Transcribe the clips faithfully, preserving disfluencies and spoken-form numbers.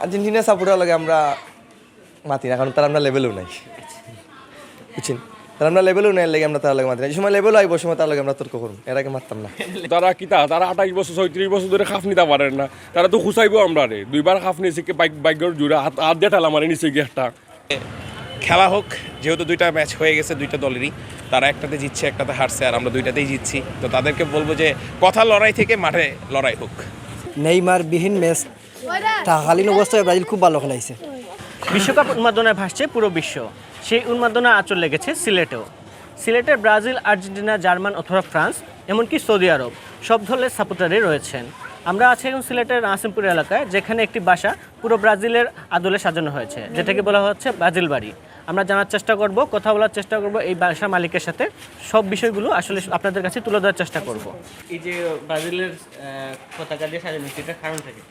Argentina supporter লগে আমরা মাতি না, কারণ তারা আমরা লেভেলও নাই, বুঝছেন? তারা আমরা লেভেলও নাই, এর লাগি আমরা তার লগে মাতি না। যে সময় লেভেল আইব, ওই সময় তার লগে আমরা তর্ক করুন, এর আগে মারতাম না। তারা কিতা, তারা আঠাশ বছর, ছয়ত্রিশ বছর ধরে কাপ নিতা পারের না। তারা তো খুচাইবো আমরারে। দুইবার কাপ নিছে কি, ভাগ-, ভাগ্যর জোড়া, হাত, হাত দিয়া ঠেলা মারি নিছে কি একটা। খেলা হোক, যেহেতু দুইটা ম্যাচ হয়ে গেছে দুইটা দলেরই, তারা একটাতে জিতছে, একটাতে হারছে, আর আমরা দুইটাতেই জিতছি। তো তাদেরকে বলবো যে কথা লড়াই থেকে মাঠে লড়াই হোক। নেইমার বিহীন ম্যাচ থাকাকালীন অবস্থায় ব্রাজিল খুব ভালো খেলাইছে। বিশ্বকাপ উন্মাদনায় ভাসছে পুরো বিশ্ব। সেই উন্মাদনা আঁচড় লেগেছে সিলেটেও। সিলেটে ব্রাজিল, আর্জেন্টিনা, জার্মান অথবা ফ্রান্স, এমনকি সৌদি আরব, সব দলের সাপোর্টারই রয়েছেন। আমরা আছি এখন সিলেটের নাসিমপুর এলাকায়, যেখানে একটি বাসা পুরো ব্রাজিলের আদলে সাজানো হয়েছে, যেটাকে বলা হচ্ছে ব্রাজিল বাড়ি। আমরা জানার চেষ্টা করব, কথা বলার চেষ্টা করব এই বাসা মালিকের সাথে। সব বিষয়গুলো আসলে আপনাদের কাছে তুলে ধরার চেষ্টা করব। এই যে ব্রাজিলের আহ, পতাকা দিয়ে সাজানো হয়েছে, এটার কারণটা কি?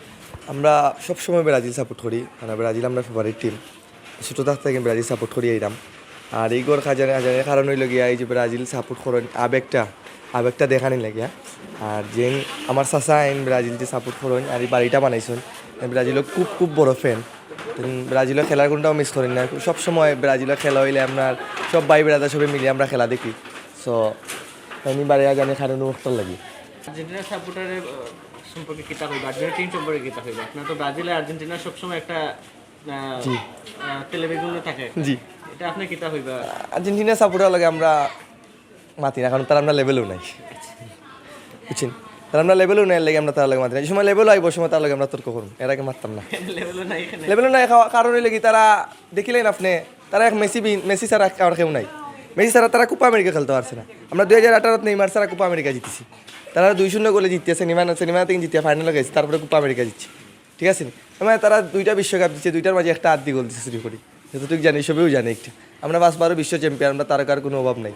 আমরা সবসময় ব্রাজিল সাপোর্ট করি, কারণ ব্রাজিল আমরা ফেভারিট টিম। ছোটো থাকতে থেকে ব্রাজিল সাপোর্ট করি এইরাম। আর এই ঘর খাজানে খাজানের কারণ হইল গিয়া এই যে ব্রাজিল সাপোর্ট করেন, আবেগটা আবেগটা দেখানি লাগিয়া। আর যে আমার চাচা আইন ব্রাজিল যে সাপোর্ট করেন আর এই বাড়িটা বানাইছেন, আমি ব্রাজিলর খুব খুব বড় ফ্যান। ব্রাজিলর খেলার কোনটাও মিস করি না, সবসময় ব্রাজিলর খেলা হইলে আপনার সব ভাই ব্রাদার সবে মিলে আমরা খেলা দেখি। সো আমি বাড়ি আজ আমি খারাপ মুখটা লাগি। আর্জেন্টিনা সাপোর্টারের সম্পর্কে কিতা হইবে, আর্জেন্টিনা টিম সম্পর্কে কিতা হইবে? আপনার তো ব্রাজিল আর আর্জেন্টিনা সবসময় একটা আহ, আহ, তেলে বেগুনে থাকে। জি। এটা আপনি কিতা হইবে? আর্জেন্টিনা সাপোর্টার লাগে আমরা মাতি না, কারণ তারা আমরা লেভেলও নাই, বুঝছেন? তারা আমরা লেভেলও নাই, এর লাগি আমরা তার লগে মাতি না। যে সময় লেভেল আইব, ওই সময় তার লগে আমরা তর্ক করুন, এর আগে মারতাম না। লেভেলও নাই এখানে। লেভেলও নাই, কা- কারণ হইলে কি তারা দেখিলেন আপনি, তারা এক মেসি বি- মেসি ছাড়া আর কেউ নাই। মেসি ছাড়া তারা কোপা আমেরিকা খেলতে পারছে না। আমরা দুই হাজার আঠারোত নেইমার ছাড়া কোপা আমেরিকা জিতেছি। তারা দুই শূন্য গোলে জিততেছে, সেমিফাইনাল সেমিফাইনাল থেকে জিতে ফাইনালে গেছে, তারপরে কোপা আমেরিকা জিতছে, ঠিক আছে নি? মানে তারা দুইটা বিশ্বকাপ জিতছে, দুইটার মাঝে একটা আর্ধি গোল দিচ্ছে চুরি করি, যতটুকু জানি সবেও জানে একটা। আমরা পাঁচবারও বিশ্ব চ্যাম্পিয়ন, আমরা তারকার কোনো অভাব নাই।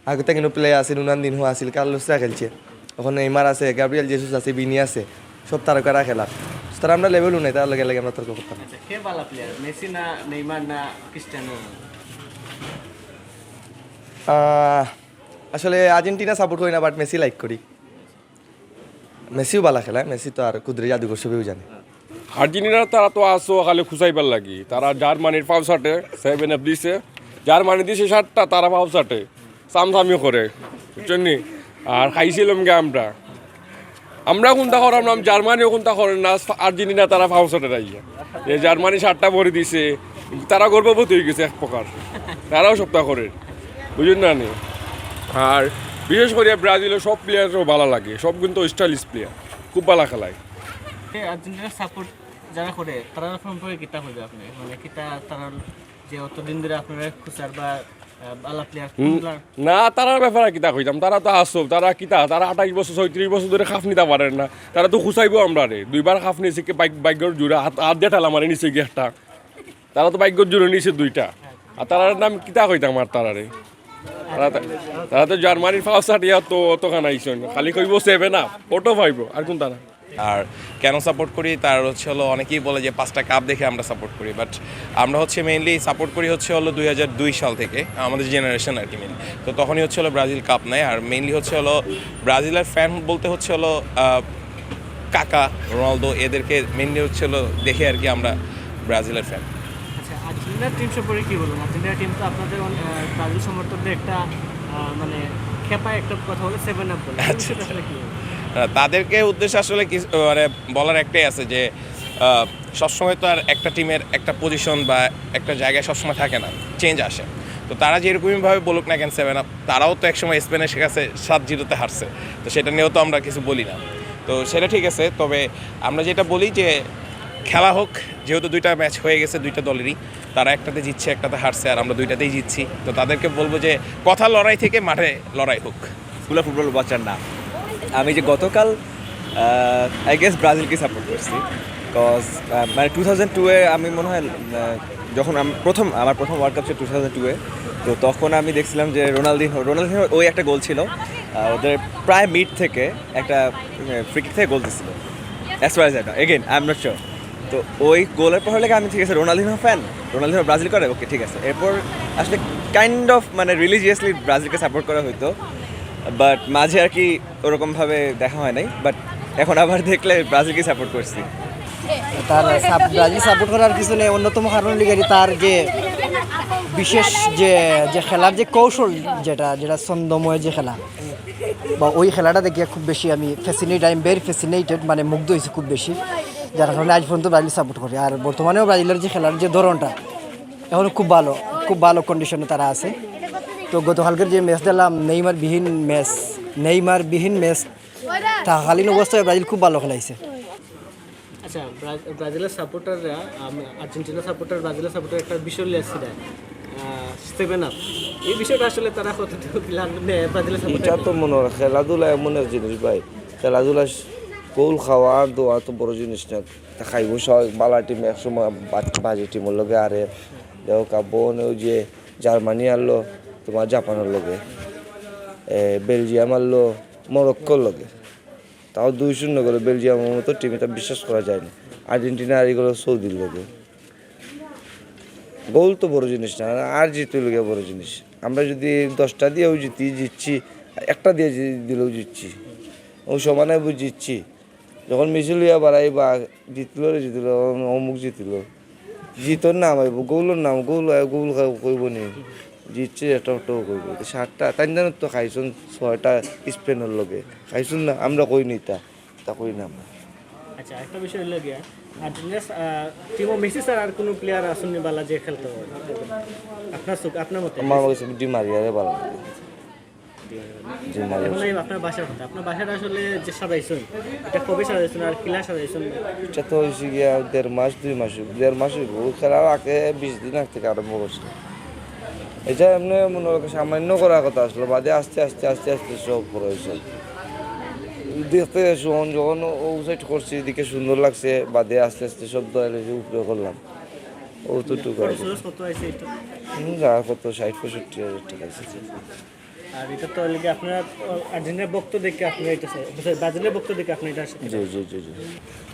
আগে থেকে প্লেয়ার আছে, রোনালদিনহো আছিল, কার্লোসরা খেলছে, এখন নেইমার আছে, গাব্রিয়েল জেসুস আছে, ভিনি আছে, সব তারকারা খেলার। তারা আমরা লেভেলও নাই, তার লগে লগে আমরা তর্ক করতাম। আচ্ছা, কে ভালো প্লেয়ার, মেসি না নেইমার না ক্রিস্টিয়ানো? আহ, আসলে আর্জেন্টিনা সাপোর্ট করি না, বাট মেসি লাইক করি। মেসিও ভালো খেলায়, মেসি তো আর কুদরে জাদুঘর সবেও জানে। আর্জেন্টিনার তারা তো আসো খালি খুচাইবার লাগি, তারা জার্মানির পাও চাটে সেভেন আপ দিছে, জার্মানি দিছে সাতটা, তারা পাও চাটে সামসামি করে, বুঝছেন নি? আর খাইছিলাম গে আমরা, আমরা কোনটা করাম না, জার্মানিও কোনটা করে না, আর্জেন্টিনা তারা পাও চাটে রাইয়া। যে জার্মানি সাতটা ভরে দিছে, তারা গর্ভবতী হয়ে গেছে এক প্রকার, তারাও সবটা করে, বুঝুন না নি? আর বিশেষ করে ব্রাজিলের সব প্লেয়ারও ভালো লাগে, সব কিন্তু স্টাইলিশ প্লেয়ার, খুব ভালো খেলায়। আর্জেন্টিনার সাপোর্ট যারা করে, তারা সম্পর্কে কিতা হইবে আপনি, মানে কিতা তারা যে অতদিন ধরে আপনারা খুচার বা আহ, ভালো প্লেয়ার? না, তারার ব্যাপারে কিতা কইতাম, তারা তো আসো, তারা কিতা, তারা আঠাশ বছর ছয়ত্রিশ বছর ধরে কাপ নিতা পারের না। তারা তো খুচাইবো আমরারে। দুইবার কাপ নিছে কি, ভাগ- ভাগ্যর জোড়া, হাত হাত দিয়া ঠেলা মারি নিছে কি একটা। তারা তো ভাগ্যর জোড়া নিছে দুইটা। আর তারার নাম কিতা কইতাম আর তারারে? তারা তো- তারা তো জার্মানির ফার্স্ট আটিয়া তো অতখান আইসন, খালি কইবো সেভেন আপ, অটো পাইবো, আর কোন তারা? আর কেন সাপোর্ট করি, তার হচ্ছে হলো, অনেকেই বলে যে পাঁচটা কাপ দেখে আমরা সাপোর্ট করি, বাট আমরা হচ্ছে মেইনলি সাপোর্ট করি হচ্ছে হলো দুই হাজার দুই সাল থেকে, আমাদের জেনারেশন আর কি মেইনলি। তো তখনই হচ্ছে হলো ব্রাজিল কাপ নেয়। আর মেইনলি হচ্ছে হলো ব্রাজিলের ফ্যান বলতে হচ্ছে হলো আহ, কাকা, রোনালদো, এদেরকে মেইনলি হচ্ছে হলো দেখে আর কি আমরা ব্রাজিলের ফ্যান। আচ্ছা, আর্জেন্টিনার টিম সম্পর্কে কি বলবেন? আর্জেন্টিনা টিম তো আপনাদের অন- আহ, ব্রাজিল সমর্থকদের একটা আহ, মানে খেপা একটা কথা বলে সেভেন আপ বলে। এই আচ্ছা, বিষয়টা আসলে কি? আহ, তাদেরকে উদ্দেশ্যে আসলে কি, মানে, বলার একটাই আছে যে আহ, সবসময় তো আর একটা টিমের একটা পজিশন বা একটা জায়গায় সবসময় থাকে না, চেঞ্জ আসে। তো তারা যেরকমইভাবে বলুক না কেন, সেভেন আপ, তারাও তো একসময় স্পেনের কাছে সাত জিরোতে হারছে। তো সেটা নিয়েও তো আমরা কিছু বলি না। তো সেটা ঠিক আছে, তবে আমরা যেটা বলি যে খেলা হোক, যেহেতু দুইটা ম্যাচ হয়ে গেছে দুইটা দলেরই, তারা একটাতে জিতছে, একটাতে হারছে, আর আমরা দুইটাতেই জিতছি। তো তাদেরকে বলবো যে কথা লড়াই থেকে মাঠে লড়াই হোক। ফুলা ফুটবল ওয়াচার না। আমি যে গতকাল আই গেস ব্রাজিলকে সাপোর্ট করছি, কজ মানে টু থাউজেন্ড টুয়ে আমি মনে হয় আহ, যখন আমি প্রথম আমার প্রথম ওয়ার্ল্ড কাপ ছিল টু থাউজেন্ড টুয়ে। তো তখন আমি দেখছিলাম যে রোনালদিনহো রোনালদিনহোর ওই একটা গোল ছিল আহ, ওদের প্রায় মিড থেকে একটা ফ্রি কিক থেকে গোল দিছিল, as far as I know, again I am not sure. তো ওই গোলের পর হলে আমি, ঠিক আছে, রোনালদিনহো ফ্যান, রোনালদিনহো ব্রাজিল করে, ওকে, ঠিক আছে। এরপর আসলে কাইন্ড অফ মানে রিলিজিয়াসলি ব্রাজিলকে সাপোর্ট করা হইতো, বাট মাঝে আর কি ওরকমভাবে দেখা হয় নাই। বাট এখন আবার দেখলে ব্রাজিলকে সাপোর্ট করছি। তার সাপ-, ব্রাজিল সাপোর্ট করার পিছনে অন্যতম কারণ লিগারি তার যে বিশেষ যে, যে খেলার যে কৌশল, যেটা, যেটা ছন্দময় যে খেলা, বা ওই খেলাটা দেখিয়া খুব বেশি আমি fascinate, I am very fascinated, মানে মুগ্ধ হইছি খুব বেশি, যার কারণে আজ পর্যন্ত ব্রাজিল সাপোর্ট করি। আর বর্তমানেও ব্রাজিলের যে খেলার যে ধরনটা, এখন খুব ভালো, খুব ভালো কন্ডিশনে তারা আছে। তো গতকালকের যে ম্যাচ দেখলাম, নেইমার বিহীন ম্যাচ, নেইমার বিহীন ম্যাচ থাকাকালীন অবস্থায় ব্রাজিল খুব ভালো খেলাইছে। আচ্ছা, ব্রা- ব্রাজিলের সাপোর্টাররা, আম- আর্জেন্টিনা সাপোর্টার, ব্রাজিলের সাপোর্টার একটা বিষয় লিয়ে আসছিল, সেভেন আপ। এই বিষয়টা আসলে তারা কতটুকু কিলা নেয় ব্রাজিলের সাপোর্টার? এটা তো মনে হয় খেলাধুলা এমন এক জিনিস ভাই, খেলাধুলা স- গোল খাওয়া আর দেওয়া তো বড় জিনিস না। তা খাইব সব বালা টিম একসময় বা- বাজে টিমর লগে আরে দেখো কাব্য ওই যে জার্মানি আনলো তোমার জাপানের লগে, এ, বেলজিয়াম আনলো মরক্কোর লগে, তাও দুই শূন্য করে বেলজিয়ামের মতো টিম এটা বিশ্বাস করা যায় না। আর্জেন্টিনা আর এগুলো সৌদির লগে গোল তো বড় জিনিস না, আর জিত হইল গিয়া বড় জিনিস। আমরা যদি দশটা দিয়েও জিতি জিতছি, একটা দিয়ে জি- দিলেও জিতছি, ও সমানে বুঝ জিতছি। যখন মিছিল হইয়া বাড়াই বা জিতলো রে জিতলো, অমুক জিতলো, জিতর নাম আইব, গোলর নাম, গোল আইব, গোল খাইব কইব নি, জিতছে একটা একটা কইব। তো সাতটা তাই জানো তো খাইছুন ছয়টা স্পেনের লগে খাইছুন না, আমরা কই নিতা তা কই না আমরা। আচ্ছা, একটা বিষয় হইল গিয়া, আর্জেন্টিনা টিমও মেসি স্যার আর কোনো প্লেয়ার আসুননি বালা যে খেলতে হবে আপনার চোখ, আপনার মতে? আমার কাছে ডি মারিয়ারে ভালো লাগে। Di Maria. এখন এই আপনার বাসার কথা, আপনার বাসাটা আসলে যে সাজাইছেন, এটা কবে সাজাইছেন আর কিলা সাজাইছেন? এটা তো হয়েছে গিয়া দেড় মাস দুই মাস হইব, দেড় মাস হইব। ও খেলার আগে বিশ দিন আগ থেকে আরম্ভ করছে। এটা এমনি মনে হয় সামান্য করার কথা আসলো, বাদে আস্তে আস্তে আস্তে আস্তে সব করা হয়েছে। দেখতে যখন যখন ও সাইড করছে এদিকে সুন্দর লাগছে, বাদে আস্তে আস্তে সব দয়ালে উপরে করলাম। ও তো টুকু খরচ খরচ কত আছে এটা? যা কত ষাট পঁয়ষট্টি হাজার টাকা এসেছে। আর এটা তো লেগে আপনারা আর্জেন্টিনার ভক্ত দেখে আপনি এটা, ব্রাজিলের ভক্ত দেখে আপনি এটা আসলে জি জি জি জি।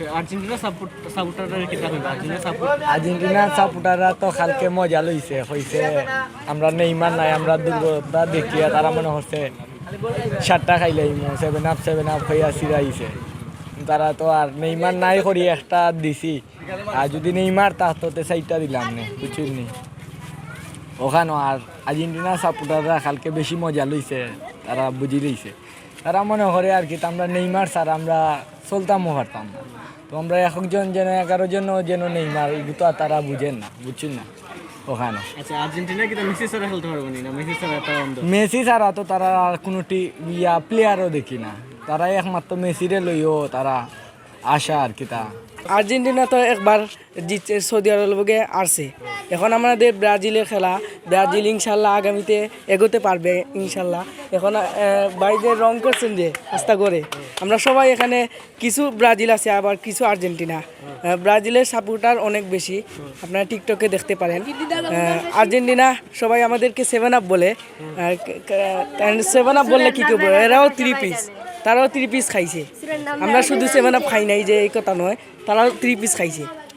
আর্জেন্টিনা সাপোর্ট সাপোর্টাররা কি থাকবে আর্জেন্টিনা সাপোর্ট? আর্জেন্টিনার সাপোর্টাররা তো কালকে মজা লইছে, কইছে আমরা নেইমার নাই, আমরা দুর্বলতা দেখিয়া তারা মনে করছে সাতটা খাইলাইমু, সেভেন আপ সেভেন আপ হইয়া সিরাইছে। তারা তো আর নেইমার নাই করি একটা দিছি, আর যদি নেইমার থাকতো তে চাইরটা দিলাম নে, বুঝছইন নি? ওখানো আর আর্জেন্টিনা সাপোর্টাররা কালকে বেশি মজা লইছে, তারা বুঝি লইছে। তারা মনে করে আর কি, তা আমরা নেইমার ছাড়া আমরা চলতামও পারতাম না। তো আমরা একজন যেন এগারো জন যেন নেইমার, এগু তো আর তারা বুঝেন না, বুঝছইন না? ওখানো আচ্ছা, আর্জেন্টিনা কি মেসি ছাড়া খেলতে পারবো নি না? মেসি ছাড়া তারা অন্ধ। মেসি ছাড়া তো তারা আর কোনো টি ইয়া প্লেয়ারও দেখি না, তারা একমাত্র মেসিরে লইও তারা আশা আর কি তা। আর্জেন্টিনা তো একবার জিতছে, সৌদি আরব লগে আরছে। এখন আমাদের ব্রাজিলের খেলা, ব্রাজিল ইনশাল্লাহ আগামীতে এগোতে পারবে ইনশাল্লাহ। এখন আহ, ভাই যে রং করছেন যে আস্তা করে, আমরা সবাই এখানে কিছু ব্রাজিল আছে, আবার কিছু আর্জেন্টিনা। আহ, ব্রাজিলের সাপোর্টার অনেক বেশি, আপনারা টিকটকে দেখতে পারেন। আহ, আর্জেন্টিনা সবাই আমাদেরকে সেভেন আপ বলে, আর ক- ক- কারণ সেভেন আপ বললে কী করবো? এরাও থ্রি পিস, তারাও থ্রি পিস খাইছে। আমরা শুধু সেভেন আপ খাই নাই যে এই কথা নয়, তারাও থ্রি পিস খাইছে।